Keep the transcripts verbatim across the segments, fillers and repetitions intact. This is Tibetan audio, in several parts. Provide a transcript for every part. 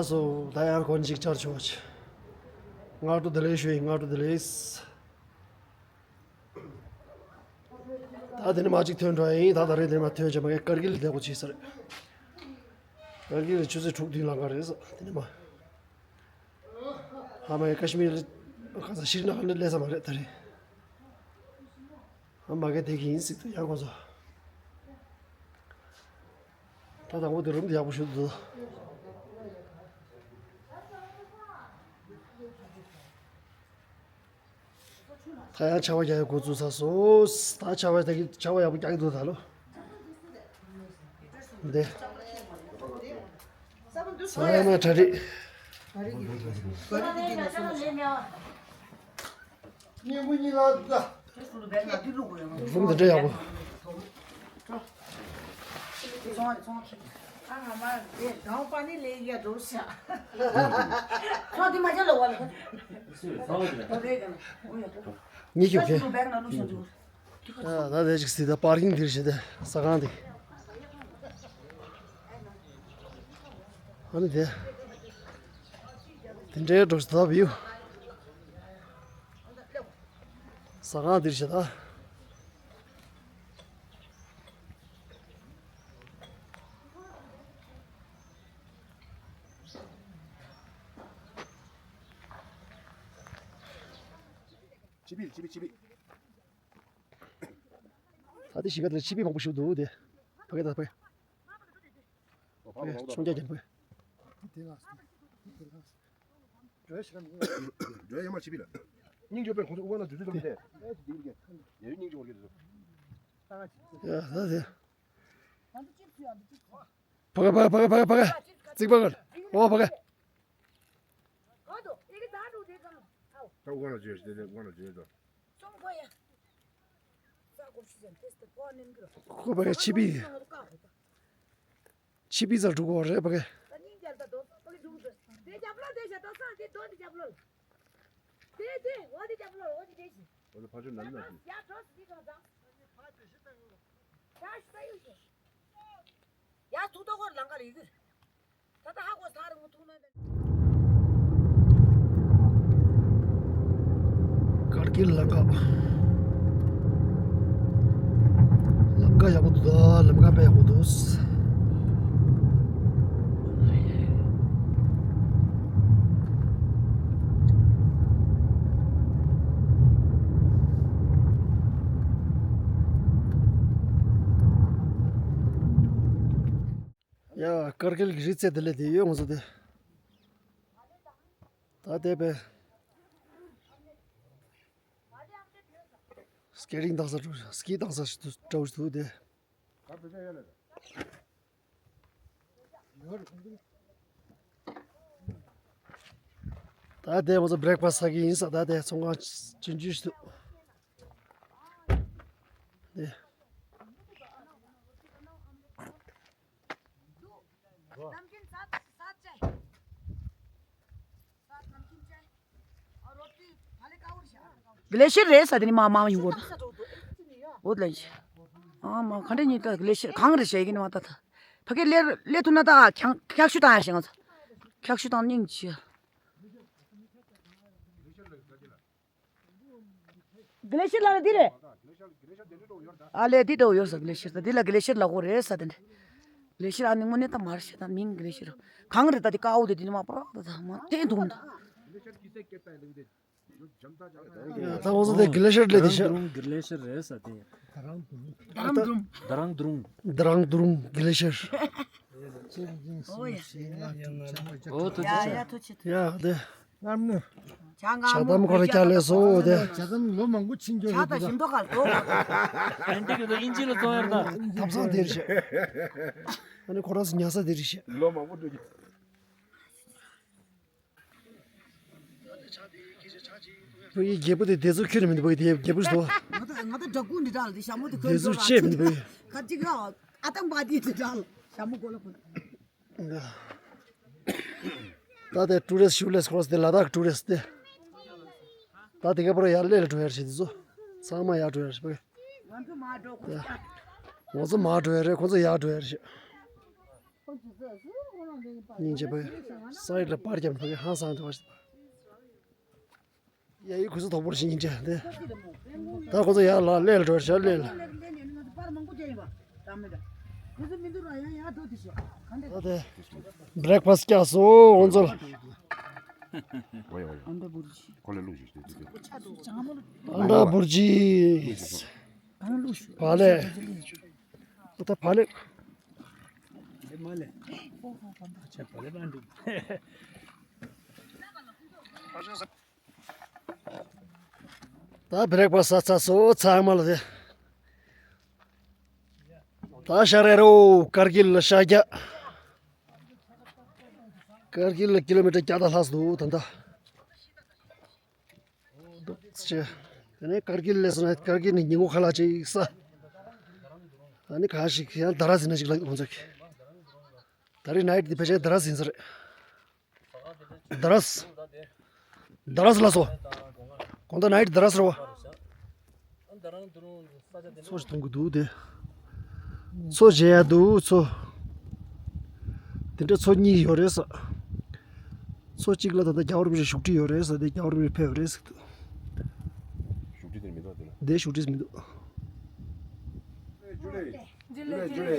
སོ། ད་ཡང་གོན་ཅིག་བཅར་ཆོག་ཅིག་སྔ་དྲོ་བདེ་ལེགས་ཞུ་ཡིན། སྔ་དྲོ་བདེ་ལེགས། ད་དེ་ནས་མ་ཅིག་ཐོན་འགྲོ་ཡིན། ད་ད་རེས་དེ་ནས་མ་ཐོན་བྱས་མ་གི་ཀར་གིལ་ལ་བསྡད་དགོས་བྱས་ས་རེད། ཀར་གིལ་ལ་ཆུ་ཚོད་དྲུག་བདུན་ལང་ག་རེད་ས། དེ་ནས་མ་ཧ་མ་གི་ཀ་ཤི་མིར་ག་ས་ཤིར་ན་ཁ་ནས་སླེབས་ས་མ་རེད་ད་རེས། ཧ་མ་གི་བསྡད་ཀྱི་ཡིན་ཟིག་ཏུ་ཡང་ཁོང་ཚོ། ད་དང་པོ་དེ་རུམ་དེ་ཡག་པོ་ཞིག་འདུག་ད་ཡང་ཆར་པ་རྒྱག་ཡག་འགོ་བཙུགས་ཚར་སོང་། ད་ཆར་པ་རྒྱག་གི་ཆར་པ་ཡག་པོ་རྒྱག་གི་འདུག་ད་ལོ། འདི། ས་ཡ་མ་གྲ་སྒྲིག་སྙིང་པོ་གཉིས་ལ་འདུག་རུམ་འདི་འདྲ་ཡག་པོ། ཉི་ཤུ་ཁེ། ད་ད་དེ་ཅིག་སྲིད་ད་པར་ཀིང་འདིར་བྱེད་དེ་ཟ་ཁང་འདི། ཨ་ནི་དེ། དེ་འདྲའི་འགྲོ་ཞིག་ད་བིའུ། ཟ་ཁང་འདིར་བྱེད་ད། ཆི་བི་ཆི་བི་ཆི་བི། ད་དེ་ཞིག་ག་དེ་ཆི་བི་མང་པོ་ཞིག་འདུག་དེ། ཕ་གི་ད་ཕ་གི། ཕ་གི་ཆུང་རྒྱ་རྒྱན་ཕ་གི། འགྲོ་ཡ་མ་ཆི་བི་ལ། སྙིང་རྗེ་པའི་ཁོང་ཚོ་དབུ་མ་ན་དུས་ཚོད་ལ་དེ། ཡ་ད་དེ། ཕ་གི་ཕ་གི་ཕ་གི་ཕ་གི་ཕ་གི། རྩིག་པ་ག་ཨོ་ཕ་གི། ད་དབུ་མ་ན་བརྗོད་དེ་དེ་དབུ་མ་ན་བརྗོད་དོ། ཁོ་པ་ཆི་བི། ཆི་བི་ཟ་འགྲོ་གོ་རེད་པ་གེ། ཀར་གིལ་ལམ་ཁ། ལམ་ཁ་ཡག་པོ་འདུག་ད་ལམ་ཁ་དཔེ་ཡག་པོ་འདུག་ཡ། ཀར་གིལ་གྱི་རི་རྩེ་དེ་ལས་དེ་ཡོད་ང་ཚོ་དེ། ད་དེ་པས། སྐེ་རིང་བཏང་ས་འགྲོ། སྐེ་བཏང་ས་ཞིག་ཏུ་འགྲོ་འདུག་དེ། ད་དེ་ང་ཚོ་བྷི་རེག་ཕ་སི་ཟ་གི་ཡིན་ས། ད་དེ་ཚོང་ཁང་ཆུང་ཆུང་ཞིག་འདུག་དེ། नमकीन साथ साथ चाय। साथ नमकीन चाय। और रोटी खाली कावड़ शा। ग्लेशियर རེད་ས་དེ་ནི་མ་མ་ཡོང་གོ། འོ་ལན་ཤི། ཨ་མ་ག་འདྲ་ཉིད་ད་གླེ་ཤི་གང་རེད་ཤེས་ཀྱི་ནི་མ་ད་ད། ཕ་གི་ལེ་ལེ་ཐུ་ན་ད་ཁྱང་ཁྱག་ཤུ་དང་ཡ་ཤེས་ང་ཚོ། ཁྱག་ཤུ་དང་སྙིང་ཆི། གླེ་ཤི་ལ་རེད་འདི་རེད། ཨ་ལེ་འདི་འདྲ་ཡོད་ས་གླེ་ཤི་ད་འདི་ལ་གླེ་ཤི་ལ་གོ་རེད་ས་དེ་འདྲ། གླེ་ཤི་ཨ་ནི་དངོས་གནས་ད་མར་ཤེས་ད་མིང་གླེ་ཤི་རུ་གང་རེད་ད་དེ་ཀ་འོ་དེ་དེ་ནི་མ་པ་ར་ད་ད་མ་དེ་འདུག་ད། ད་ང་ཚོ་དེ་གི་ལེ་ཤར་ལས་དེ་ཤ། དར་རང་དུང་གི་ལེ་ཤར་རེད་ས་དེ། དར་རང་དུང་། དར་རང་དུང་གི་ལེ་ཤར། ཨོ་ཡ། ཨོ་ཐུགས་རྗེ་ཆེ། ཡ་ཡ་ཐུགས་རྗེ་ཆེ། ཡ་དེ། ཆ་དམ་ཁོ་ར་ཀྱ་ལས་སོ་དེ། ཆ་དམ་ལོ་མང་པོ་ཕྱིན་འགྱོ་རེད་དེ། ཨིན་ཇི་ལ་ཙོང་ཡར་ད། ཐབ་ཚང་དེ་རེད་ཤ། ཨ་ནི་ཁོ་ར་སུ་ཉ་ས་དེ་རེད་ཤ། ལོ་མང་པོ་འགྲོ་གི། བུ་ཡི་རྒྱལ་པོ་དེ་དེ་ཚོ་ཁྱོད་མི་འདུག་བུ་ཡི་དེ་རྒྱལ་པོ་ཞིག་འདུག་ང་ད་ང་ད་འདྲ་སྐུ་འདི་དག་ལ་དེ་ཞྭ་མོ་དེ་གོན་དེ་ཚོ་འགྲོ་ལ་ཆེ་མི་འདུག་བུ་ཡི། ཁ་ཅིག་ལ་ཨ་ཏང་པ་དེ་དེ་དག་ལ་ཞྭ་མོ་གོན་ལ་གོན། ད་དེ་ཀྲུ་རེ་སི་ཤུ་ལེ་སི་ཁོ་ར་སི་དེ་ལ་དྭགས་ཀྲུ་རེ་སི་དེ། ད་དེ་ག་པར་ཡར་ལེ་ལ་འགྲོ་ཡར་བྱེད་དེ་ཚོ། ཚང་མ་ཡར་འགྲོ་ཡར་བྱེད་པ། ང་ཚོ་མར་འགྲོ་ཡ་རེད་ཁོ་ཚོ་ཡར་འགྲོ་ཡར་བྱེད། སྙིང་རྗེ་པོ། སའི་ཌི་ལ་པར་བརྒྱབ་ནས་ཕ་གི་ཧང་སང་འདྲ་བ་ཞིག་ཡ་ཡི་ཁུ་སུ་དོག་པོར་ཞིག་སྙིང་རྗེ་དེ། ད་ཁོ་ཚོ་ཡར་ལ་སླེབས་ལ་འགྲོ་ཤག་སླེབས་ལ། ད་དེ་བྷི་རེག་ཕ་སི་བརྒྱབ་སོང་ཁོ་ཚོ་ལ། ཨན་ཌ་བུར་ཇི། བ་ལེ། ད་བ་ལེ། ད་བྷི་རེག་ཕ་སི་ཟ་ཚར་སོང་། ཚང་མ་ལ་དེ། ད་ཤར་རེད་རོ། ཀར་གིལ་ལ་ཤར་རྒྱག་ཀར་གིལ་ལ་ཀི་ལོ་མི་ཊར་བརྒྱ་དང་ལྷག་འདུག་ད་ལྟ། འདུག་ཅེ། དེ་ནས་ཀར་གིལ་ལས་སོང་ན་ཀར་གིལ་ནས་ཉིན་གུང་ཁ་ལག་ཅིག་ཟ། ཨ་ནི་གང་ཞིག་ཡང་དྷ་ར་ཟིན་ན་ཅིག་ལ་ཁོང་ཚོ་གི། དྷ་རི་ནའིཊ་འདི་ཕལ་ཆེར་དྷ་ར་ཟིན་ས་རེད། དྷ་ར་སི། དྷ་ར་སི་ལ་སོ། དགོང་དག་ནའིཊ་དྷ་ར་སི་རེད་བ། མཚོ་ཞིག་གཏོང་གི་འདུག་དེ། མཚོ་བྱེད་ཡ་འདུག་མཚོ། དེ་འདྲ་མཚོ་གཉིས་ཡོད་རེད་ས། མཚོ་གཅིག་ལ་ད་ལྟ་རྒྱལ་བ་རིན་པོ་ཆེ་བཞུགས་ཁྲི་ཡོད་རེད་ས། དེ་རྒྱལ་བ་རིན་པོ་ཆེ་ཕེབས་ཡོད་རེད་ཟེར་གི་འདུག་བཞུགས་ཁྲི་དེར་མི་འདུག་དེ་ལ། དེ་བཞུགས་ཁྲི་མི་འདུག་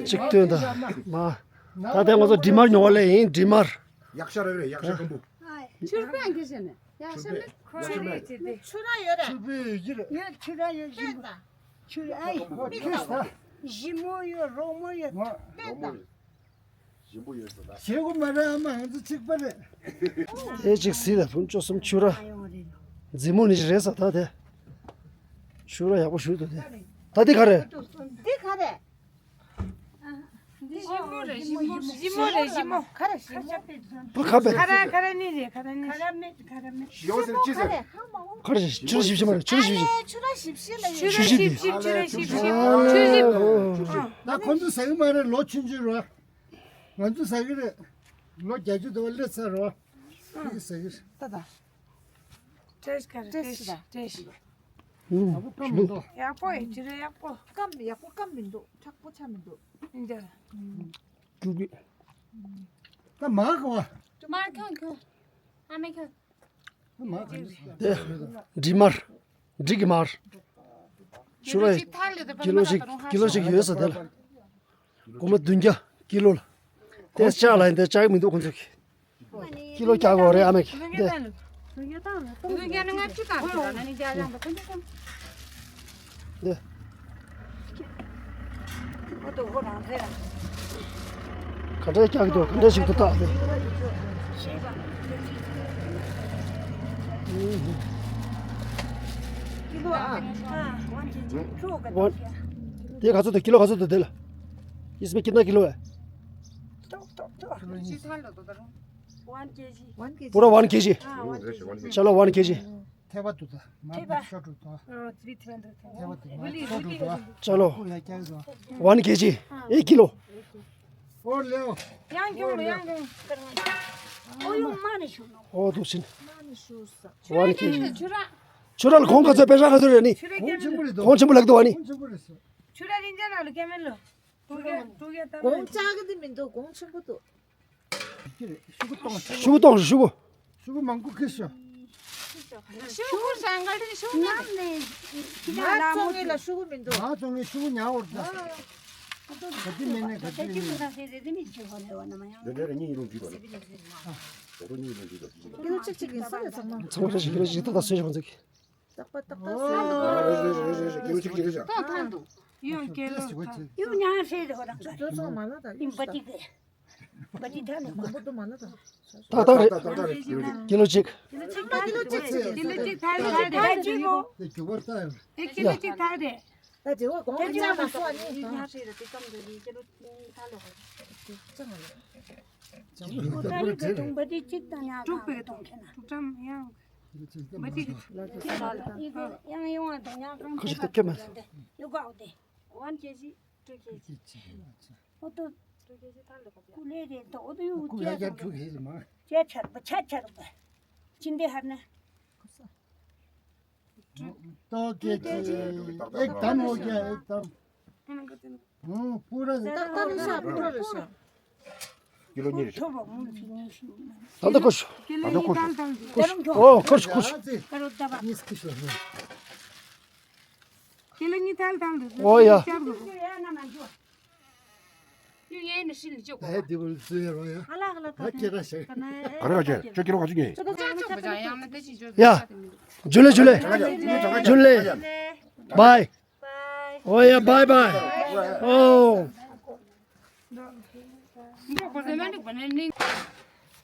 གཅིག་སྟོན་དང་མ། ད་ལྟ་ང་ཚོ་འབྲི་མར་ཉོ་བ་ལས་ཡིན། འབྲི་མར། ཡག་ཤ་རེད་རེད། ཡག་ཤ་སྐམ་པོ། ཆུར་པན་གྱི་ཟེར་ནས་ཡག་ཤ་མེད། ཆུར་པན་ཡོད་རེད། ཆུར་པན་ཡོད་རེད། ཡོད། ཆུར་པན་ཡོད། ཞིམ་པོ། ཆུར་ཨའི་མི་ཁ་པོ། ཞིམ་མོ་ཡོད། རོ་མོ་ཡོད། ཏན་ཏན། ཞིམ་པོ་ཡོད་ཟེར་ད། ཞེ་གོ་མ་རེད། ཨ་མ་ང་ཚོ་གཅིག་པ་རེད། དེ་གཅིག་ཟིག་ལ་བུ་ཅོ་གསུམ་ཆུ་ར། མཛེས་མོ་ནི་རེད་ས་ད་དེ། ཆུ་ར་ཡག་པོ་ཞུ་འདུག་དེ། ད་དེ་ག་རེད། དེ་ག་རེད། འདི་ཞིམ་པོ་རེད། ཞིམ་པོ་ཞིམ་པོ་རེད། ཞིམ་པོ། ག་རེ་ཞིམ་པོ། བུ་ཁ་པེ། ཁ་ར་ཁ་ར་ནི་རེད། ཁ་ར་ནི་རེད། ཁ་ར་མེད། ཁ་ར་མེད། ཞོ་ཟེར་ཅི་ཟེར། ག་རེ་ཞིམ། ཆུ་ར་ཞིབ་ཞིབ་མ་རེད། ཆུ་ར་ཞིབ་ཞིབ། ཆུ་ར་ཞིབ་ཞིབ་ལ་ཆུ་ར་ཞིབ་ཞིབ། ཆུ་ར་ཞིབ་ཞིབ། ཆུ་ཞིབ། ད་ཁོང་ཚོ་ཟ་གི་མ་རེད། ལོ་ཆུང་ཆུང་རེད། ང་ཚོ་ཟ་གི་རེད། ལོ་བརྒྱད་ཅུ་དུ་བ་སླེབས་ཚར་རེད། ཁོང་ཚོ་ཟ་གི་རེད། ད་ད། ཊེ་སི་ཊི་ག་རེ། ཊེ་སི་ཊི་ད། ཊེ་སི་ཊི། ཨུམ། ཡག་པོ་ཡིན། ཆུ་ར་ཡག་པོ། སྐམ་ཡག་པོ་སྐམ་མི་འདུག་མཁྲེགས་པོ་ཆགས་མི་འདུག་འདི། ཀྲུག་ཀྲུག་ད་མ་ག་བ། མར་ཁྱོད་ཁྱོད། ཨ་མ་ཁྱོད། ད་མ་ག་དེ། འབྲི་མར། འབྲི་གི་མར། ཆུ་ར་ཀི་ལོ་གཅིག་ཀི་ལོ་གཅིག་ཡོད་ས་དེ་ལ། སྒོར་མོ་བདུན་བརྒྱ་ཀི་ལོ་ལ། དེ་ལྕགས་ལ་ཡིན། དེ་ལྕགས་མི་འདུག་ཁོང་ཚོ་གི། ཀི་ལོ་བརྒྱ་དགོས་རེད། ཨ་མ་གི་དེ། དེ། ག་འདྲས་བཀྱག་འདུག་ག་འདྲས་ཞིག་ཏུ་བཏགས་ཏེ། ཝན། དེ་ག་ཚོད་འདུག་ཀི་ལོ་ག་ཚོད་འདུག་དེ་ལ། इसमें कितना किलो है? पूरा वन केजी। चलो वन केजी। ཐེ་བ་འདུག་ད། མ་ཐེ་བ། ཤོར་འགྲོ་ད། ཨོ་ཙི་ཐེ་བ་འདུག་ཐེ་བ། ཐེ་བ་འདུག་མ་ཤོར་འགྲོ་ད། चलो। ཁུ་ཡ་རྒྱག་ད། वन केजी एक किलो। ཨོ་ལེའོ། ཡང་གྱོང་ཡང་གྱོང་། ཨོ་ཡོང་མ་ནི་ཤོར་ནོ། ཨོ་དུ་ཕྱིན། མ་ནི་ཤོར་ས། वन केजी། ཆུ་ར། ཆུ་ར་ལ་གོང་ག་ཚོད་པེ་ཤ་ག་ཚོད་རེད་ནི། ཆུ་ར་གོང་ཆེན་པོ་རེད་དོ། གོང་ཆེན་པོ་ལག་ཏུ་བ་ནི། གོང་ཆེན་པོ་རེད་སོ། ཆུ་ར་རིན་ཆེན་ནང་ལ་སྐྱེ་མེད་ལོ། དྲུག་བརྒྱ་དྲུག་བརྒྱ་ད། གོང་ལྕགས་ཀྱི་དེ་མི་འདུག་གོང་ཆེན་པོ་འདུག་ཤུ་གུ་གཏོང་། ཤུ་གུ་གཏོང་། ཤུ་གུ། ཤུ་གུ་མང་པོ་ཁྱེར་ཤོག་ཤུ་གུ་ཁུར་སང་ག་ལྟར་ཤུ་གུ་ཉམས་ནས་ཁྱི་ང་ལ་བཙོང་མོ་ངེས་ལ་ཤུ་གུ་མི་འདུག་ང་བཙོང་ངེས་ཤུ་གུ་ཉག་འོར་ད། ག་དུས་མེད་ནས་ག་དུས་ཡིན། འདི་འདྲ་གཉིས་ཡིན་རུང་འགྲིག་པ་རེད། འོ་རུང་གཉིས་ཡིན་རུང་འགྲིག་པ་རེད། ཀི་ལོ་གཅིག་གཅིག་ཡིན་ས་རེད་ཚང་མ། ཚང་མ་རེ་ཞིག་ཀི་ལོ་གཅིག་ཏག་ཏག་བཟོས་ཤོག་ང་ཚོ་གི། ཏག་པ་ཏག་ཏག་ཨོ། རེད་རེད་རེད་རེད། ཀི་ལོ་གཅིག་གཅིག་རེད་ཤག་ཏག་ཏག་འདུག་ཡང་ཀི་ལོ་ཏག་ཡུ་ཉང་ཧྲེ་རེ་ཧོ་རང་ཙོ་ཙོ་མ་ལ་ད་ཡིན་པ་ཏི་གེ། པ་ཏི་ད་ནི་མང་པོ་འདུག་མ་ལ་ད། ཏག་ཏག་རེད། ཏག་ཏག་རེད། ཀི་ལོ་གཅིག་ཚང་མ་ཀི་ལོ་གཅིག་ཚེ། ཀི་ལོ་གཅིག་ཐལ་ཐལ་ཐལ་ཅི་མོ། དེ་རྒྱུ་བར་ལྟ་ཡོད། ཨེ་ཀི་ལོ་གཅིག་ཐལ་རེད། ད་དེ་བ་གོང་ད་ཅི་ཙམ་མ་སོང་ནི་ཡུ་ཉང་ཧྲེ་རེ་ཏི་ཀམ་དུ་ཡི་ཀི་ལོ་ཐལ་ལོ། ད་རིག་གི་དུང་པ་ཏི་གཅིག་དང་ཉག་དྲུག་པའི་དུང་ཁེ་ན། དྲུག་ཀྲམ་ཡང་། མ་ཏི་ཡང་ཡོང་བ་དང་ཉག་གང་ཁ་ཤས་ཐེབས་ཀྱི་མ་རེད། ཡོ་གའོ་དེ། ཝན་ཀེ་ཇི། ཊུ་ཀེ་ཇི། ཨོ་ཏོ། ཊུ་ཀེ་ཇི་ཐང་ལ་གོ་ཀུ་ལེ་རེད་དོ། ཨོ་ཏོ་ཡོ་ཀུ་ཡ་ཀྱ་ཊུ་ཀེ་ཇི་མ། ཅེ་ཆར་པ་ཆ་ཆར་པ། ཅིན་དེ་ཧར་ན། ཏོ་ཀེ་ཇི། ཨེག་དམ་ཧོ་གྱ་ཨེག་དམ། ཧུང་པུ་ར། ཏག་ཏག་རེད་ཤག་པུ་ར་རེད་ཤག་ཀི་ལོ་གཉིས་རེད། ད་ལྟ་ཁོ་ཤོ། ད་ལྟ་ཁོ་ཤོ། ཨོ་ཁོ་ཤོ་ཁོ་ཤོ། ཨོ་ཡ། ག་རེ་ག་ཅེ་ཁྱོད་ཀི་ལོ་ག་ཚོད་ཉོས། ཡ། ཇུ་ལེ་ཇུ་ལེ། ཇུ་ལེ། བའི། ཨོ་ཡ་བའི་བའི། ཨོ།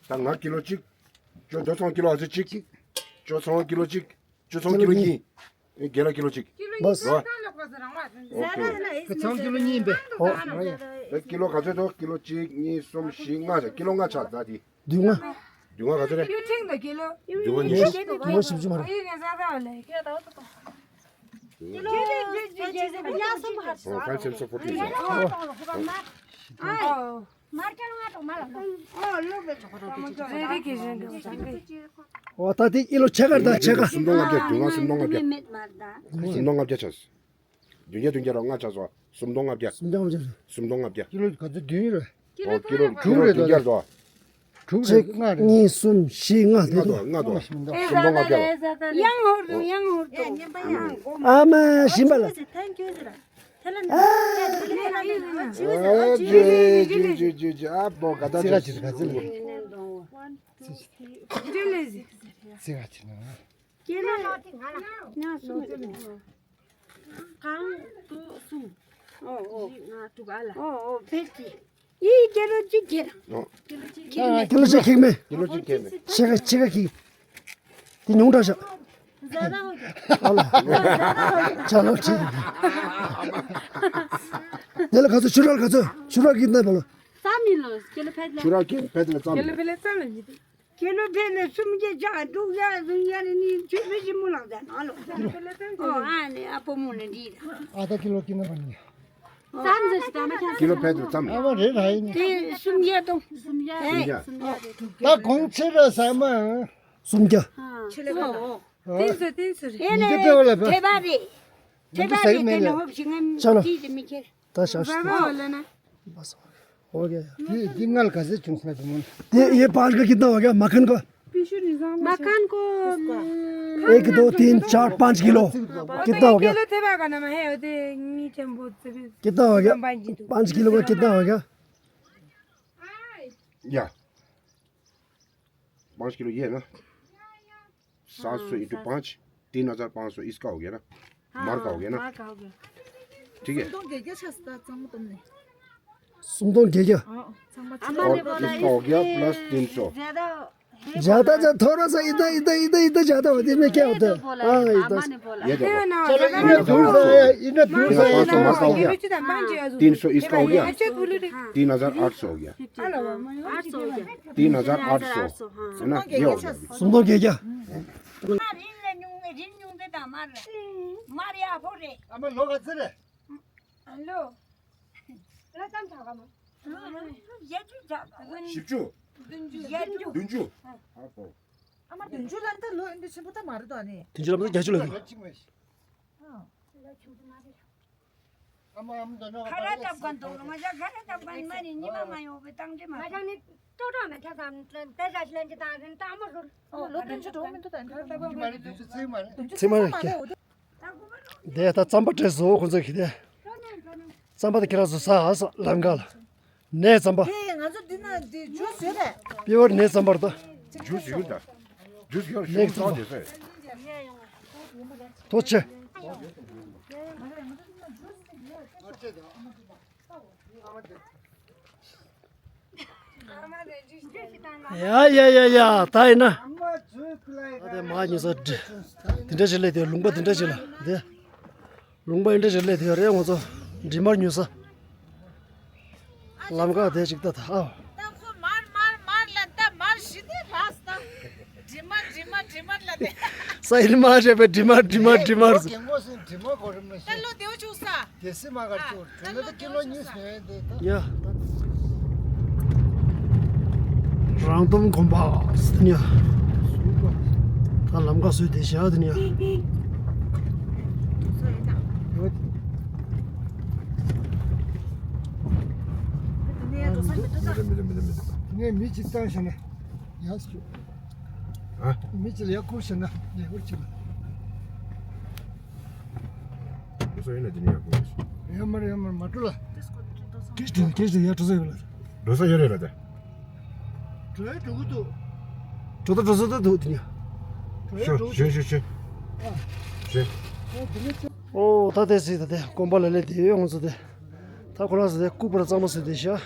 ད་ང་ཀི་ལོ་གཅིག་ཅོ་ཇོ་ཚང་ཀི་ལོ་ག་ཚོད་གཅིག་ཅོ་ཚང་ཀི་ལོ་གཅིག་ཅོ་ཚང་ཀི་ལོ་གཉིས། རྒན་ལགས་ཀི་ལོ་གཅིག་བས། ཨོ་ཁེ། ཚང་ཀི་ལོ་གཉིས་པས། ཨོ། ད་ཀི་ལོ་ག་ཚོད་འདུག་ཀི་ལོ་གཅིག་གཉིས་གསུམ་བཞི་ལྔ་ཆགས། ཀི་ལོ་ལྔ་ཆགས་ད་དེ། བདུན་ལྔ། བདུན་ལྔ་ག་ཚོད་རེད། ཀི་ལོ་ཆིག་དང་ཀི་ལོ། བདུན་ལྔ་ཉི་ཤུ། བདུན་ལྔ་བཞི་བཅུ་མ་རེད། ཀི་ལོ་ཕལ་ཆེར་སོ་ཕོར་ཊི་ཨོ། ཨོ་ད་དེ་ཀི་ལོ་ཕྱེད་ཀ་དང་ཕྱེད་ཀ། སུམ་སྟོང་ལྔ་བརྒྱ། བདུན་ལྔ་སུམ་སྟོང་ལྔ་བརྒྱ། སུམ་སྟོང་ལྔ་བརྒྱ་ཆགས། བདུན་བརྒྱ་བདུན་བརྒྱ་ར་ལྔ་ཆགས་སོ། སུམ་སྟོང་ལྔ་བརྒྱ། སུམ་སྟོང་ལྔ་བརྒྱ། སུམ་སྟོང་ལྔ་བརྒྱ། ཀི་ལོ་ག་ཚོད་བདུན་རེད། ཨོ་ཀི་ལོ་ཀི་ལོ་བདུན་བརྒྱ་རེད་དོ། དྲུག་རེད། གཅིག་ལྔ་རེད། གཉིས་གསུམ་བཞི་ལྔ་དེ་ལྔ་དོ། ལྔ་དོ། སུམ་སྟོང་ལྔ་བརྒྱ་རེད། ཡང་ཧོར་དུ་ཡང་ཧོར་དུ། ཨ་མ་ཞིམ་པ་ལ། ཨ་ཇེ་ཇེ་ཇེ་ཇེ། ཨ་བོ་ག་ད་ཅི་ག་ཅི་ག་ཅི་ལ། ཅི་ག་ཅི་ན། ཀི་ལོ་གང་དུ་གསུམ། ཨོ་ཨོ། བཞི་ལྔ་དྲུག་ཨ་ལ། ཨོ་ཨོ་ཕལ་གྱི། ཡི་ཀི་ལོ་གཅིག་ཁྱེར། ཨོ། ཀི་ལོ་གཅིག་ཁྱེར་མེད། ཀི་ལོ་གཅིག་ཁྱེར་མེད། ཕྱེད་ཀ་ཕྱེད་ཀ་ཁྱེར། དེ་ཉུང་དྲགས་ཤག་ཟ་ར་འོ་ཀྱི། ཨ་ལ། ཆ་ལོ་ཆི། དེ་ལ་ག་ཚོད་ཆུ་རགས་ག་ཚོད་ཆུ་རགས་ཀྱི་ནས་བ་ལ། ས་མི་ལོ་ཀི་ལོ་ཕལ་ལ། ཆུ་རགས་ཀྱི་ཕལ་ལ་ཙམ། ཀི་ལོ་ཕལ་ལ་ཙམ་ལ་ཉི་ཤུ། ཀི་ལོ་ཕལ་ལ་སུམ་བརྒྱ་ཆགས་འབྲུག་ཡ་རུང་ཡ་ནི་ཆུ་ཕལ་ཆེན་མོ་ལག་ཟ་ན་ལོ། ཀི་ལོ་ཕལ་ལ་ཙམ་ཨོ་ཨ་ནི་ཨ་ཕོ་མོ་ནི་འདི། ཨ་ད་ཀི་ལོ་ཀི་ན་བ་ནི། ཙམ་ཟེར་ཞིག་ད་མ་ཁྱང་། ཀི་ལོ་ཕལ་ལ་ཙམ། ཨ་བ་རེད་ར་ཡིན། དེ་སུམ་བརྒྱ་དང་། སུམ་བརྒྱ། སུམ་བརྒྱ། སུམ་བརྒྱ་རེད། ད་གོང་ཆེ་ར་ཟ་མ། སུམ་བརྒྱ། ཨ་ཆེ་ལ་ཨོ། ཏིན་སུ་ཏིན་སུ་རེད། ཨེ་ནས་ཉི་ཤུ་རེད་བ་ལ་བ། དེ་བ་རེད། དེ་བ་རེད་དེ་ནས་ཧོབ་ཞིག་ངམ་ཅི་ལ་མི་ཁྱེར། ད་ཤ་ཤ། ཨོ་ལ་ན། འདི་འདི་ང་ལ་ག་ཚོད་བྱུང་སོང་ན་དེ་མོ། ये पाँच का कितना हो गया? मक्खन का? मक्खन को एक दो तीन चार पाँच किलो। कितना हो गया? किलो थे बागा ना है होते नी चंबो से भी। कितना हो गया? पाँच किलो का कितना हो गया? या पाँच किलो ये है ना। सात सौ इंटू पाँच, तीन हजार पाँच सौ इसका हो गया ना। हाँ, मार का हो गया ना। मार का हो गया। ठीक है। सुंदों के क्या सस्ता चंग तुमने? सुंदों के क्या? हाँ, चंग और इसका हो गया प्लस तीन सौ। ज्यादा ज्यादा ज्यादा थोड़ा सा इधर इधर इधर इधर ज्यादा होती है, इसमें क्या होता है? हाँ, इधर। ये देखो। चलो, इन्हें दूर से आया, इन्हें दूर से आया। तीन सौ इसका हो गया। तीन हजार आठ सौ हो गया। तीन हजार आठ सौ। है ना, ये हो गया। सुंदर के क्या? བཞི་བཅུ། བདུན་ཅུ། ཨ་མ་བདུན་ཅུ་ལ་འདི་ལོ་འདི་ཆེན་པོ་ད་མ་རེད་དོ་ནི། བདུན་ཅུ་ལ་མ་བརྒྱད་ཅུ་ལ་འདུག་ཁ་ར་བཏབ་ག་འདུག་ང་ཅག་ཁ་ར་བཏབ་ག་མ་ནི་ཉི་མ་མ་ཡོང་བའི་བཏང་འདྲི་མ་ང་ཅག་ནི་ཏོ་ཏོ་མེ་ཁ་སང་དེ་ཞག་ལན་གྱི་དང་རིན་ཏང་མོ་རུ། ལོ་བདུན་ཅུ་འགྲོ་མི་འདུག་ད་ཁ་ར་བཏབ་ག་མ་རེད། བདུན་ཅུ་ཚིག་མ་རེད། བདུན་ཅུ་ཚིག་མ་རེད། དེ་ད་རྩམ་པ་སྤྲད་སོ་ཁོ་ཚོ་གི་དེ། རྩམ་པ་དེ་ཁྱེད་རང་ཚོ་ཟ་ཨ་ས་ལམ་ཁ་ལ། ནས་རྩམ་པ། དེ་ང་ཚོ་འདི་ན་འདི་ཇུས་ཡོད་རེད། པི་ཝར་ནས་རྩམ་པར་ད། ཇུས་ཡོད་ད། ཇུས་ཡོད་ནས་རྩམ་པ། ཐོ་ཆེ། ཡ་ཡ་ཡ་ཡ་ད་ཡིན་ན། ད་དེ་མ་ཉོ་ས་འདི་འདྲ་ཞིག་སླེབས་དེ་ལུང་པ་འདི་འདྲ་ཞིག་ལ་འདི། ལུང་པ་འདི་འདྲ་ཞིག་སླེབས་དེ་རེད་ང་ཚོ་འདྲེ་དམར་ཉོ་ས། ལམ་ཁ་དེ་ཅིག་ད་ད་ཨའོ། ད་ཁོ་མར་མར་མར་ལ་ད་མར་ཞི་དེ་རགས་ད། འདྲེ་དམར་འདྲེ་དམར་འདྲེ་དམར་ལ་དེ། ས་ཡིན་མ་རེད་པས་འདྲེ་དམར་འདྲེ་དམར་འདྲེ་དམར་ཟེར། རྒན་གོག་སེ་འདྲེ་དམར་གོ་རེ་མ་ཤེས། ད་ལོ་དེའུ་ཆུག་ས། དེ་སི་མ་གར་ཆུ་དྲོད་ན་ད་ཀི་ལོ་གཉིས་སོན་དེ་ད། ཡ། རང་སྟོང་གོམ་པ་སི་ཉ། ད་ལམ་ཁ་བཟོས་དེ་བཞག་དེ་ཉ། མི་འདུག་མི་འདུག་མི་འདུག་མི་འདུག་ངས་མི་གཅིག་བཏང་ཤེ་ན་ཡག་སུ། ཨ། མི་གཅིག་ལ་ཡག་ཁུར་ཤེ་ན་ལས་ཁུར་གཅིག་ལ། འགྲོ་ས་ཡོད་ན་དེ་ནས་ཡག་པོ་རེད། ཡོད་མ་རེད་ཡོད་མ་རེད་མ་འགྲོ་ལ། ཀེ་ཤི་དེ་ཀེ་ཤི་དེ་ཡར་འགྲོ་ས་ཡོད་ལ། འགྲོ་ས་ཡོད་རེད་ལ་དེ། འགྲོ་ཡ་འགྲོ་གི་འདུག་འགྲོ་ད་འགྲོ་ས་ད་འདུག་དེ་ནས། འགྲོ་ཡ་ཤོ་འགྲོ་ཤོ་ཤོ་ཤོ། ཨ། ཤོ། ཨ་དེ་ནས་ཅི། ཨོ་ད་དེ་སྲིད་ད་དེ་དགོན་པ་ལ་ལས་དེ་ཡོད་ང་ཚོ་དེ། ད་ཁོ་རང་ཚོ་དེ་ལྐུགས་པར་གཙང་མ་བཟོས་དེ་ཤ།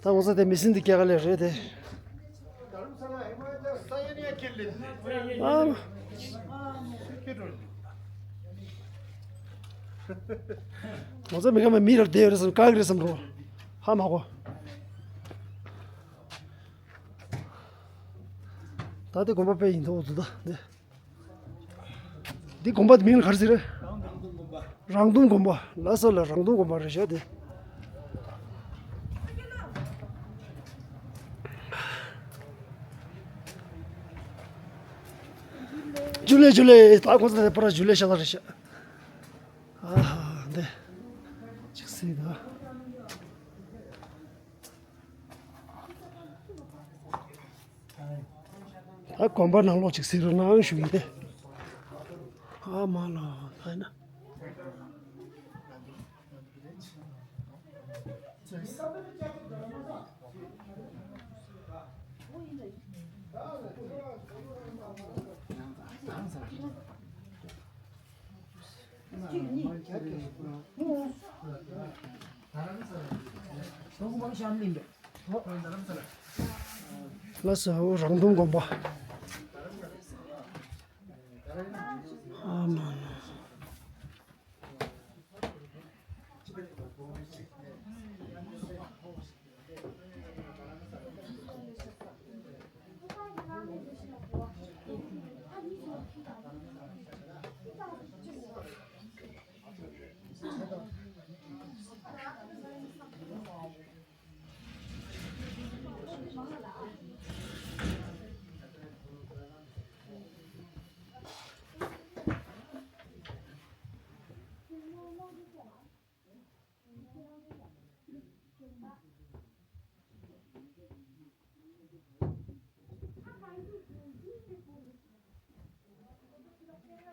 ད་ང་ཚོ་དེ་མི་སེམས་འདི་སྐྱེ་ག་ལས་རེད་དེ། ཨ། ང་ཚོ་མི་ཁ་མ་མི་རབས་བསྡད་ཡོད་རེད་བསམ་དཀའ་གི་རེད་བསམ་རོ། ཧ་མ་གོ། ད་དེ་དགོན་པ་དཔེ་ཡིན་དོ་འོ་དུ་ད་འདི། འདི་དགོན་པ་དེ་མིང་ལ་ག་རེ་ཟེར། རང་འདུམ་དགོན་པ། ལ་ས་ལ་རང་འདུམ་དགོན་པ་རེད་ཤག་དེ། ཇུ་ལེ་ཇུ་ལེ་ད་ཁོ་ཚོ་དེ་པར་ཇུ་ལེ་ཤ་ལ་རེད་ཤག་ཨ་ཧ་འདི་ཅིག་སྲིད་ད། ད་དགོན་པ་ནང་ལོགས་ཅིག་གཟིགས་རོགས་གནང་ཞུ་ཡིན་ཏེ། ཨ་མ་ལོ་ད་ཡིན་ན། ལགས་སོ། རང་འདུམ་དགོན་པ། ཨ་མ་ན།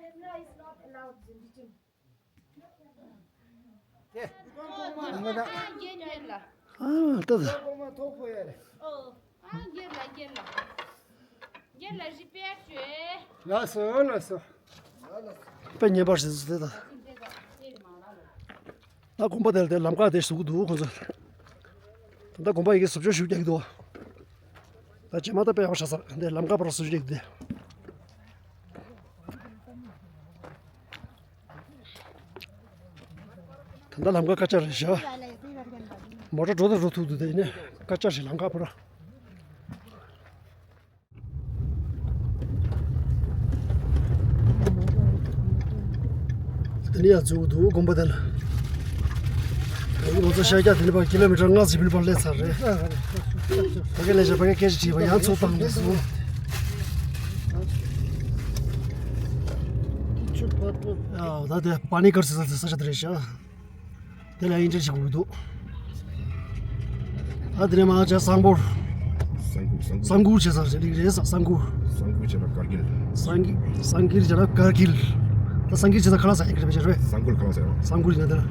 Camera is not allowed in the gym. ཨ་ལྟ་ད། ལགས་སོ་ལགས་སོ། དཔེ་ཉེ་བར་ཞིག་ཏུ་ད། ད་དགོན་པ་དེར་དེ་ལམ་ཁ་དེ་བཟོ་གི་འདུག་ཁོ་ཚོ། ད་ལྟ་དགོན་པ་ཡི་གེ་བཟོ་བཅོས་ཞུ་རྒྱག་གི་འདུག་ད་རྗེས་མ་ད་དཔེ་ཡག་པོ་ཆགས་ས་འདི་ལམ་ཁ་བར་བཟོ་བཅོས་རྒྱག་གི་འདུག་ད་ལྟ་ལམ་ཁ་དཀར་ཆག་རེད་ཤག་མོ་ཊ་འགྲོ་དང་འགྲོ་ཐུབ་འདུག་དེ་ནས་དཀར་ཆག་རེད་ལམ་ཁ་བར། དེ་ནས་ཡར་འཛུལ་འདུག་དགོན་པ་དེ་ལ། ང་ཚོ་ཤར་རྒྱག་དེ་ནས་ཕར་ཀི་ལོ་མི་ཊར་ལྔ་ཙམ་ཕར་སླེབས་ཚར་རེད། ཕ་གི་ལས་བྱ་ཕ་གི་སྐད་ཆ་དྲིས་པ་ཡང་ཚུར་བཏང་འདུག་སོང་། ཨ་ད་དེ་པ་ནི་གར་ཟེར་ས་དེ་ས་ཆ་དེ་རེད་ཤག་དེ་ལ་ཨིན་ཏྲེ་ཞིག་འུ་འདུག་ཨ་དེ་ནས་མ་ཆ་སང་པོར། སང་ཀུ། སང་ཀུ། སང་ཀུ་བྱེད་ས་རེད་རེད་ས་སང་ཀུ། སང་ཀུ་བྱེད་ན་ཀར་གིལ། སང་ཀི། སང་ཀིར་བྱེད་ན་ཀར་གིལ། ད་སང་ཀིར་བྱེད་ས་ཁ་ལག་ཟ་ཡིན་གི་རེད་པས་རེད། སང་ཀུར་ཁ་ལག་ཟ་ཡོད། སང་ཀུར་ཡིན་ན་དེ་ལ།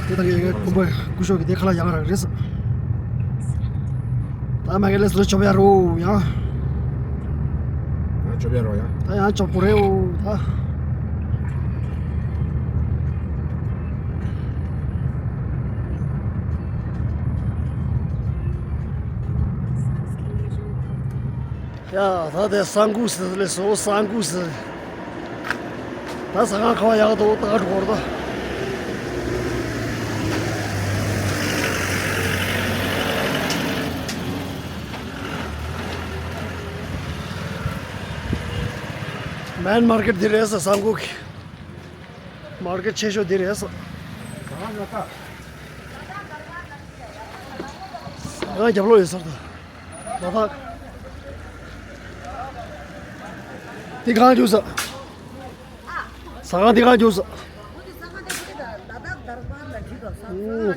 དེ་ད་གི་ཡ་གི་དགོན་པ་སྐུ་ཞབས་ཀྱི་དེ་ཁ་ལག་ཡག་རག་རེད་ས། ད་མ་གི་ལས་སུ་ཆོབ་ཡ་རོ་ཡང་། ཡང་ཆོབ་ཡ་རོ་ཡང་། ད་ཡང་ཆོབ་པོ་རེད་འོ་ད། ཡ། ད་དེ་སང་ཀུ་ཟེར་ལས་སོ་སང་ཀུ་ཟེར། ད་ས་ཁང་ཁ་བ་ཡག་ཏུ་ད་འགྲོ་བར་ད། མེན་མར་ཀེཊ་འདི་རེད་ས་སང་ཀུ་གི། མར་ཀེཊ་ཆེ་ཤོས་འདི་རེད་ས། ང་རྒྱབ་ལོགས་ཡོད་ས་རེད། ལ་དྭགས། འདི་གང་རྒྱུག་ས། ཟ་ཁང་འདི་གང་རྒྱུག་ས། ཨུ་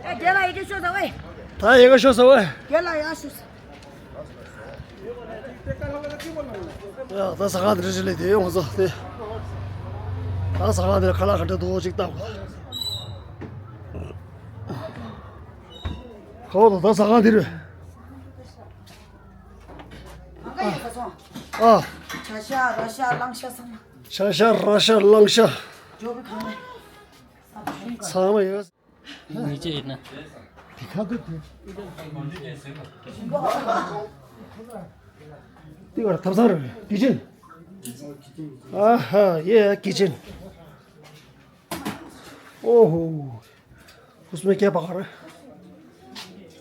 ཨ། ཨ། དེ་ལ་ཡི་གེ་ཤོག་ཟེར་བས། ད་ཡི་གེ་ཤོག་ཟེར་བས། དེ་ལ་ཡ་ཤོག་ཟེར། ཡ་ད་ཟ་ཁང་དེ་འདྲ་ཞིག་ལས་དེ་ཡོང་ཟོ་དེ། ད་ཟ་ཁང་དེ་ཁ་ལག་ག་འདྲ་འདུག་ཅིག་ལྟ་དགོས། ཁོ་ད་ད་ཟ་ཁང་དེ་རེད། གང་ག་ཡོད་ས་སོང་། ཨ། བྱ་ཤ་ར་ཤ་གླང་ཤ་ཚང་མ། བྱ་ཤ་ར་ཤ་གླང་ཤ། འཇོ་བི་གང་ནས། ཚང་མ་ཡོད། ཉེས་ཆད་ཡིན་ན། དེ་ཁ་ཐུག་དེ། དེ་གར་ཐབ་ཚང་རེད། ཀི་ཅན། ཨ་ཧ་ཡེ་ཀི་ཅན། ཨོ་ཧོ། उसमें क्या पका रहे हैं?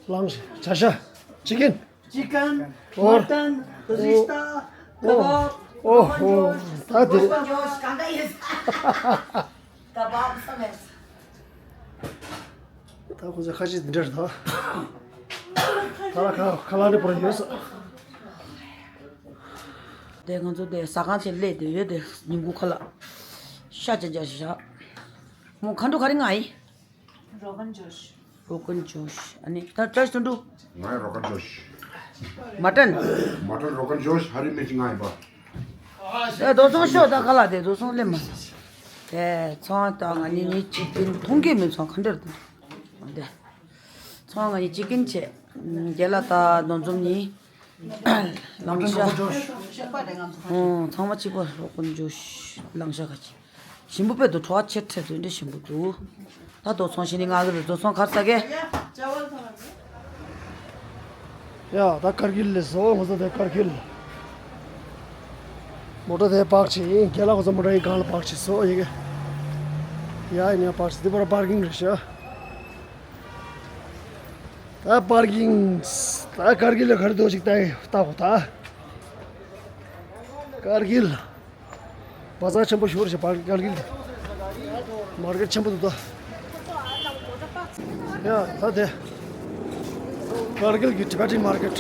लंग्स, चाचा, चिकन। चिकन, और? मटन, रिश्ता, ओ, कबाब, ओहो, रोगन जोश, ता दे। रोगन जोश, कांदा ये। कबाब समेत। ད་ཁོ་ཚོ་ཁ་ཆེ་འདི་འདྲ་རེད་ད། ད་ལ་ཁ་ཁ་ལག་ནི་པོ་ར་ཡོད་ས། དེ་ང་ཚོ་དེ་ཟ་ཁང་ཆེ་སླེབས་དེ་ཡོད་དེ་ཉིན་གུང་ཁ་ལག་ཤ་ཅན་ཅན་ཞིག་བཞག་མོ་མཁའ་འགྲོ་ག་རེ་ང་ཡིན། रोगन जोश। रोगन जोश। ཨ་ནི་ད་ཅོཤ་དུ་འགྲོ། ང་རོ་གན་ཇོཤ། མ་ཏན། མ་ཏན་རོ་གན་ཇོཤ་ཧ་རི་མི་ཅི་ང་ཡིན་པ། ཨེ་རྡོ་སོང་ཤོག་ད་ཁ་ལག་དེ་རྡོ་སོང་སླེབས་མ་སོང་། དེ་ཚོང་ད་ང་གཉིས་གཉིས་གཅིག་གིན་མཐོང་གི་མི་ཚོང་ག་འདྲ་འདུག་དེ། ཚོང་ང་གཉིས་གཅིག་གིན་བྱས། རྒན་ལགས་ད་རྡོ་འཛོམས་གཉིས། ལང་ཤ། ཨོ་ཚང་མ་གཅིག་པ་རོ་གན་ཇོཤ་ལང་ཤ་ག་ཅི། ཞིམ་པོ་དཔེ་འདུག་བྲོ་བ་ཆེ་ཁྲེ་འདུག་འདི་ཞིམ་པོ་འདུག་ད་རྡོ་ཚོང་ཞིག་ནི་ང་གི་རེད་རྡོ་ཚོང་གར་ས་གེ། ཡ་ད་ཀར་གིལ་ལས་སོ་ང་ཚོ་དེ་ཀར་གིལ། མོ་ཊ་དེ་པག་ཆེ་ཡིན་རྒན་ལགས་ཁོ་ཚོ་མོ་ཊ་ཡིན་གང་ལ་པག་ཆེ་སོ་ཡི་གེ། ཡ་ཡིན་ཡ་པག་ཆེ་འདི་པར་པར་ཀིང་རེད་ཤག་ད་པར་ཀིང་། ད་ཀར་གིལ་ལ་ག་རེ་འདུག་ཅིག་ལྟ་ཡི་ལྟ་གོ་ད། ཀར་གིལ། བ་ཛར་ཆེན་པོ་ཞིག་རེད་ཤག་པར་ཀར་གིལ་དེ། མར་ཀེཊ་ཆེན་པོ་འདུག་ད། ཡ་ད་དེ། ཀར་གིལ་གྱི་ཊི་བེ་ཊན་མར་ཀེཊ། ད་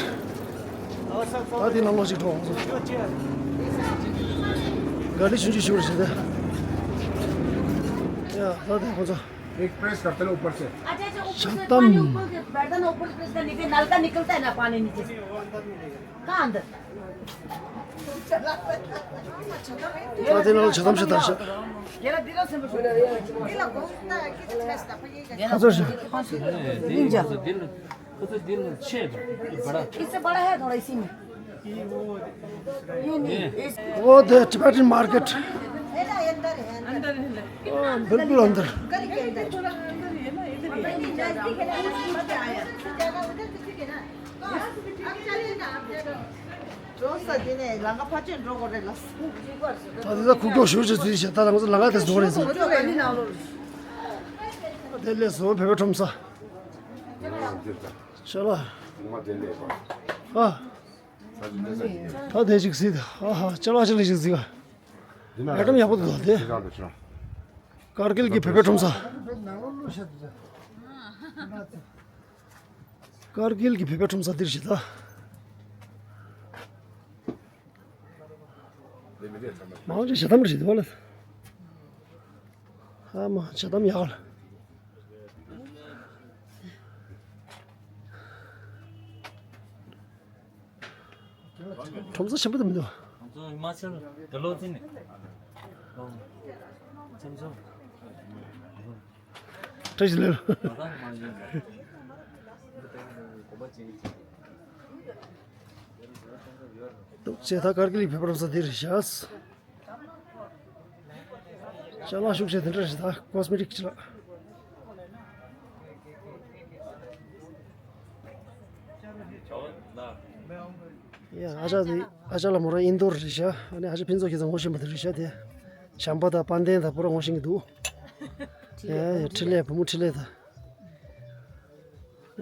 དེ་ནང་ལོགས་ཤིག་འགྲོ་འོང་སོང་། ག་ལི་ཆུང་ཆུང་ཞིག་རེད་ཤག་དེ། ཡ་ད་དེ་ཁོ་ཚོ། एक प्रेस करते ना ऊपर से। अच्छा, अच्छा, ऊपर से पानी ऊपर से, बर्तन ऊपर से प्रेस करने के नल का निकलता है ना पानी नीचे से। कहाँ अंदर? ད་དེ་ནང་ལ་ཇ་དམ་ཞིག་དར་ཤག་ཁ་ཚོར་ཤག་ཁོ་ཚོ་འདི་ལ་ཁོ་ཚོ་འདི་ལ་ཆེ་འདུག་བ་ར། इससे बड़ा है थोड़ा इसी में। ये नहीं, इस वो दे टिबेटन मार्केट। अंदर है ना? अंदर है ना? बिल्कुल अंदर। འགྲོ་ས་དེ་ནས་ལམ་ཁ་ཕར་ཕྱིན་འགྲོ་དགོས་རེད་ལགས། ད་དེ་ད་ཁུག་ཀྱོག་ཞུ་ཅི་ཚུལ་བྱས་ད་ང་ཚོ་ལམ་ཁ་དེ་བཟོ་རེད་ཟེར། དེ་ལས་བཟོ་བོད་པའི་ཁྲོམ་ས། ཤ་ལ། ཨ། ད་དེ་ཅིག་གཟིགས་ཨ་ཧ་ཅ་ལག་ཅིག་ལ་ཅིག་གཟིགས་ཨ། ཨེ་ཊམ་ཡག་པོ་འདུག་དེ། ཀར་གིལ་གྱི་བོད་པའི་ཁྲོམ་ས། ཀར་གིལ་གྱི་བོད་པའི་ཁྲོམ་ས་འདིར་ཞིག་ད། མང་ཆེ་ཞེ་དམ་རེད་ཞེ་དམ་ལ། ཨ་མ་ཞེ་དམ་ཡག་ལ། ཁྲོམ་ས་ཆེན་པོ་དེ་མི་འདུག་ཁྲོམ་ས་ཧི་མ་ཅལ་དེ་ལོ་ཙི་ནས། ཁྲོམ་ས། བཀྲ་ཤིས་བདེ་ལེགས། འདུག་ཅེས་ད་ཀར་གིལ་བོད་པ་ཁྲོམ་ས་འདི་རེད་ཤག་ཅ་ལག་ཤུགས་ཆེ་དེ་འདྲ་རེད་ད་ཀོ་སི་མེ་ཊིག་ཅ་ལག་ཡ་ཨ་ཅག་དེ་ཨ་ཅག་ལ་མོ་རང་ཨིན་དོར་རེད་ཤག་ཨ་ནི་ཨ་ཅག་ཕུན་ཚོགས་ཁྱེད་ཚོ་ངོ་ཤེས་པ་དེ་རེད་ཤག་དེ་བྱམས་པ་དང་དཔལ་ལྡན་དང་པུ་ར་ངོ་ཤེས་ཀྱི་འདུག་ཡ་ཡ་འཕྲིན་ལས་བུ་མོ་འཕྲིན་ལས་དང་།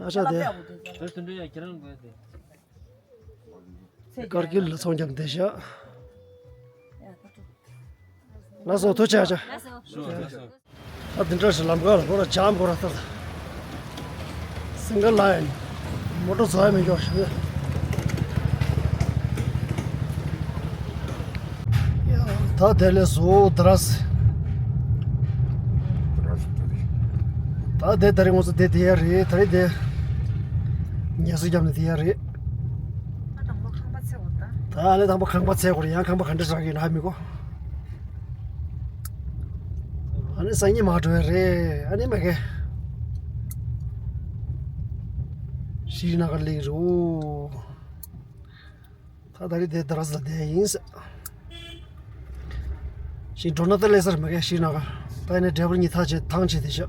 ཨ་ཅག་དེ། ཀར་གིལ་ལ་ཚོང་རྒྱག་བསྡད་ཤག་ལགས་སོ་ཐུགས་རྗེ་ཆེ། ད་འདི་འདྲ་ཞིག་ལམ་ཁ་ལ་ཁོ་ར་ཇམ་ཁོ་ར་ལྟར། སིང་གལ་ལ་ཡིན། མོ་ཊ་བཟོ་ཡ་མི་འཇོག་ཞིག་ད་དེ་ལས་བཟོ་དྲ་སི། ད་དེ་ད་རེས་ང་ཚོ་དེ་དེ་ཡ་རེད། ད་རེས་དེ་ངལ་གསོ་བརྒྱབ་ནས་དེ་ཡ་རེད། ཨ་དང་པོ་ཁང་པ་ཚད་འོ་ད། ད་ཨ་ལེ་དང་པོ་ཁང་པ་ཚད་དགོས་རེད། ཡང་ཁང་པ་ག་འདྲ་རག་གི་ཡོད་ན་ཧ་མི་གོ། ཨ་ནི་སང་ཉིན་མར་འགྲོ་ཡ་རེད། ཨ་ནི་མ་གི་ཤྲི་ན་གར་སླེབས་རེད། ད་ད་རེས་དེ་ད་ར་ས་དེ་ཡིན་ཟེར། ཞིག་འགྲོ་ན་ད་ལས་སར་མ་གས་ཤི་ན་ག་ད་ནས་ཌ་རའི་བར་གཉིས་ཐག་བཅད་ཐང་བཅད་དེ་ཤག་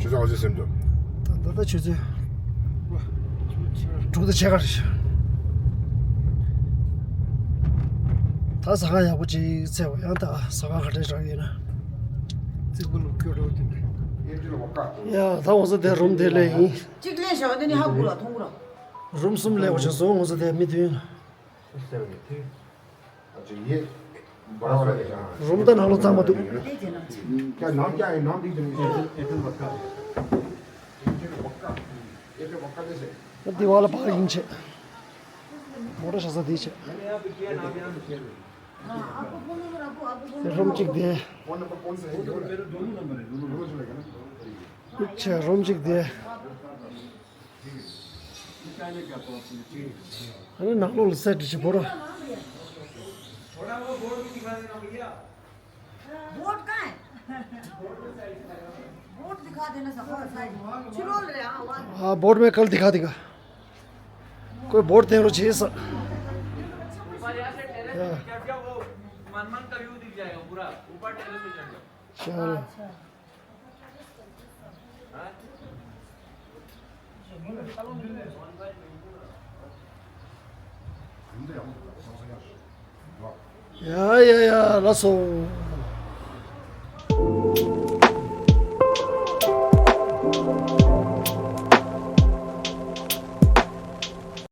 ཆུ་ཚོད་ག་ཚོད་ཟིན་འདུག་ད་ད་ད་ཆུ་ཚོད་དྲུག་དང་ཕྱེད་ཀ་རེད་ཤག་ད་ཟ་ཁང་ཡག་པོ་ཅིག་བཙལ་བ། ཡང་ད་ཟ་ཁང་ག་འདྲ་རག་ཡོད་ན། རྩིག་པ་ལ་སྐྱོ་འགྲོ་དེ་འདྲ། ཡ་ད་འོ་ས་དེ་རུམ་དེ་ལས་ཡིན། གཅིག་ལེན་བཞག་དེ་ནི་ཧ་གོ་ལ་མཐོང་གོ་ལ། རུམ་གསུམ་ལས་འོ་ཞིག་བཟོ་འོ་ས་དེ་མི་མཐུན། རུམ་ད་ནང་ལོགས་གཙང་མ་འདུག་འདི་བ་ལ་པར་ཡིན་བྱས། མོ་ཊ་བཞག་ས་འདི་བྱས། དེ་རུམ་གཅིག་དེ། བྱས་རུམ་གཅིག་དེ། ཨ་ནི་ནང་ལོགས་ལ་སེ་ཊི་བྱེད་པོ་ར། बोर्ड कहाँ है? बोर्ड दिखा देना सब। चिरोल रे, हाँ, वहाँ। हाँ, बोर्ड में कल दिखा देगा। कोई बोर्ड दे रो चीज। ऊपर टेरेस पे चढ़ जाओ, पूरा ऊपर टेरेस पे चढ़ जाओ। चलो। ཡ་ཡ་ཡ་ལགས་སོ།